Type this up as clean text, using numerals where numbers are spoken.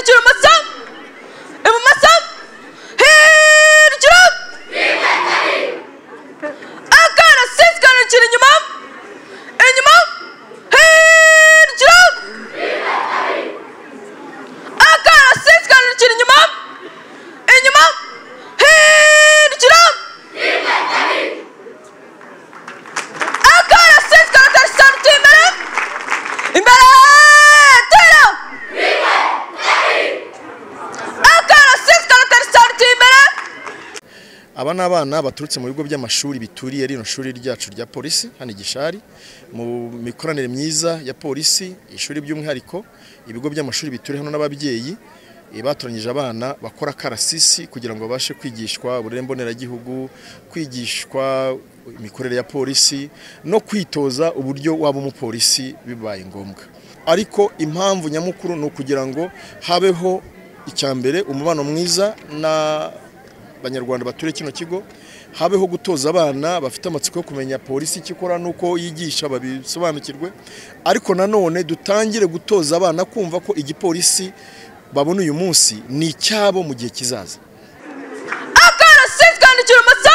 Hindukira ibumoso, ibumoso, hindukira. Akarasisi gahindukira inyuma, inyuma, hindukira. Akarasisi gahindukira inyuma, inyuma, hindukira. Akarasisi garatera imbere, imbere, tera. Akarasisi garatera imbere. Aba ni abana baturutse mu bigo by'amashuri bituriye rino shuri ryacu rya polisi hano i Gishari, mu mikoranire myiza ya polisi, ishuri by'umwihariko ibigo by'amashuri bituriye hano n'ababyeyi batoranyije abana bakora akarasisi kugira ngo babashe kwigishwa uburere mboneragihugu, kwigishwa imikorere ya polisi no kwitoza uburyo waba umupolisi bibaye ngombwa. Ariko impamvu nyamukuru ni ukugira ngo habeho icya mbere umubano mwiza na Abanyarwanda baturiye kino kigo, habeho gutoza abana bafite amatsiko yo kumenya polisi icyo ikora n'uko yigisha babisobanukirwe, ariko nanone dutangire gutoza abana kumva ko igipolisi babona uyu munsi ni icyabo mu gihe kizaza. Akarasisi gahindukira ibumoso,